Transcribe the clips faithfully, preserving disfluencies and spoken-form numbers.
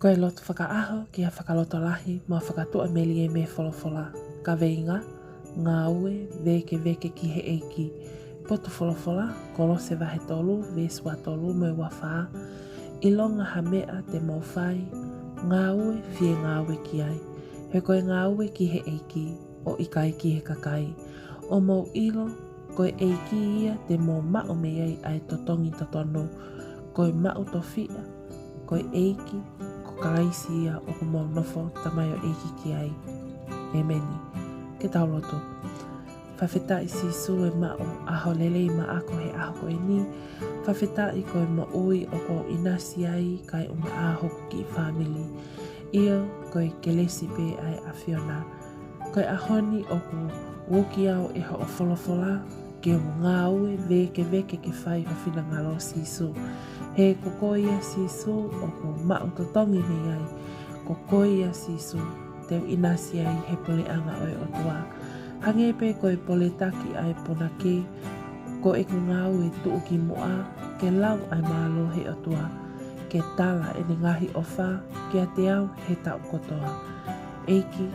Ko e lotu fakaʻaho ki ha fakalotolahi mo ha fakatuʻamelie mei he folofola. Kaveinga: Ngāue vēkeveke ki he ʻEiki. Potu folofola: Kolose vahe tolu, veesi ua tolu mo e ua fā. ʻIlonga ha meʻa te mou fai, ngāue fiengāue ki ai, he ko e ngāue ki he ʻEiki, ʻo ʻikai ki he kakai. ʻO mou ʻilo, ko e ʻEiki ia te mou maʻu mei ai ʻa e totongi totonu. Ko e maʻu tofiʻa, ko e ʻEiki, ko Kalaisi ia ʻoku mou nofo tamaioʻeiki ki ai. ʻEmeni. Ke tau lotu. Fakafetaʻi Sīsū e maʻu ʻaho lelei maʻaku he ʻaho ko eni. Fakafetaʻi ko e moʻui ʻoku ou ʻinasi ai kae ʻumaʻā hoku kiʻi fāmili. ʻIo, ko e kelesi pē ʻa e ʻAfiona. Ko e ʻaho ni ʻoku uki au ʻe hoʻo folofola ke u ngāue vēkeveke ke fai ho finangalo Sīsū. He ko koe ia Sīsū ʻoku ou maʻu totongi mei ai. Ko koe ia Sīsū te u ʻinasi ai he puleʻanga ʻo e ʻOtua. Hangē pē ko e poletaki ʻa e punake, ko ʻeku ngāue tuʻu ki muʻa ke lau ʻa e mālō he ʻOtua, ke tala ʻene ngaahi ʻofa kiate au he taʻu kotoa. ʻEiki,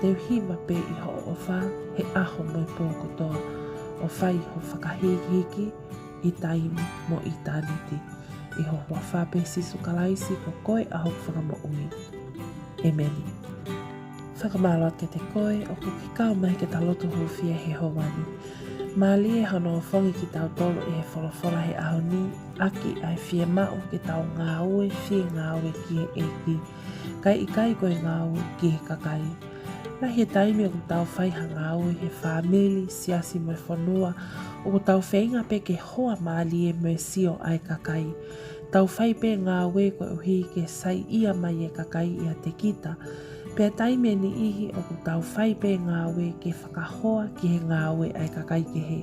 te u hiva pē ʻi hoʻo ʻofa he ʻaho mo e pō kotoa, ʻo fai ho fakahīkihiki ʻi taimi mo ʻitāniti. ʻI ho huafa pē Sīsū Kalaisi, ko koe ʻa hoku Fakamoʻui. ʻEmeni. Fakamālō atu kiate koe ʻoku ke kau mai ke ta lotu hūfia he houa ni. Mālie hono ʻofongi kitautolu ʻe he folofola he ʻaho ni, ʻaki ʻa e fiemaʻu ke tau ngāue fiengāue ki he ʻEiki, kae ʻikai ko e ngāue ki he kakai. Lahi e taimi ʻoku tau fai ha ngāue he fāmili, siasi mo e fonua, ʻoku tau feinga pē ke hoa mālie mo e sio ʻa e kakai. Tau fai pē ngāue koeʻuhi ke saiʻia mai e kakai ʻiate kita. Pea taimi ʻe niʻihi ʻoku tau fai pē ngāue ke fakahoa ki he ngāue ʻa e kakai kehe.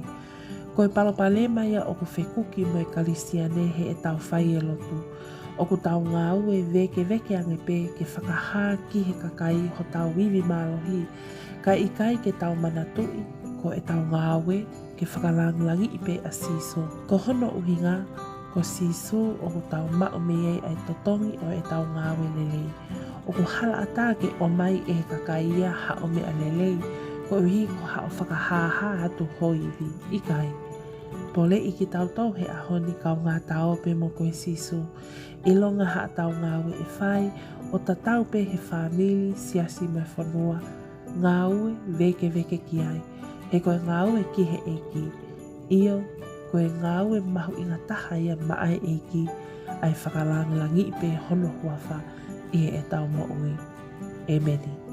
Ko e palopalema ia ʻoku fekuki mo e Kalisitiane heʻetau fai e lotu. ʻOku tau ngāue vēkeveke ange pē ke fakahā ki he kakai hotau ivi mālohi, kae ʻikai ke tau manatuʻi ko ʻetau ngāue ke fakalāngilangiʻi pē ʻa Sīsū. Ko hono ʻuhinga, ko Sīsū ʻoku tau maʻu mei ai ʻa e totongi ʻo ʻetau ngāue lelei. ʻOku halaʻatā ke ʻomai ʻe he kakai ia haʻo meʻa lelei, koeʻuhi ko haʻo fakahāhā atu ho ivi. ʻIkai. Poleʻi kitautolu he ʻaho ni kaungā Ta ō pē mo koe Sīsū. ʻIlonga haʻatau ngāue ʻe fai, ʻo tatau pē he fāmili, siasi mo e fonua, ngāue vēkeveke ki ai, he ko e ngāue ki he ʻEiki. ʻIo, ko e ngāue mahuʻinga taha ia maʻa e ʻEiki, ʻa e fakalāngilangiʻi pē hono huafa ʻi heʻetau moʻui. ʻEmeni.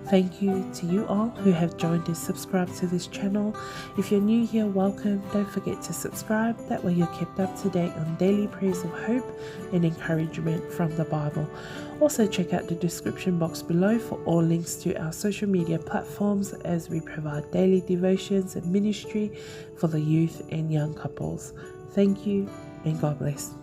Thank you to you all who have joined and subscribed to this channel. If you're new here, welcome. Don't forget to subscribe. That way you're kept up to date on daily prayers of hope and encouragement from the Bible. Also, check out the description box below for all links to our social media platforms as we provide daily devotions and ministry for the youth and young couples. Thank you and God bless.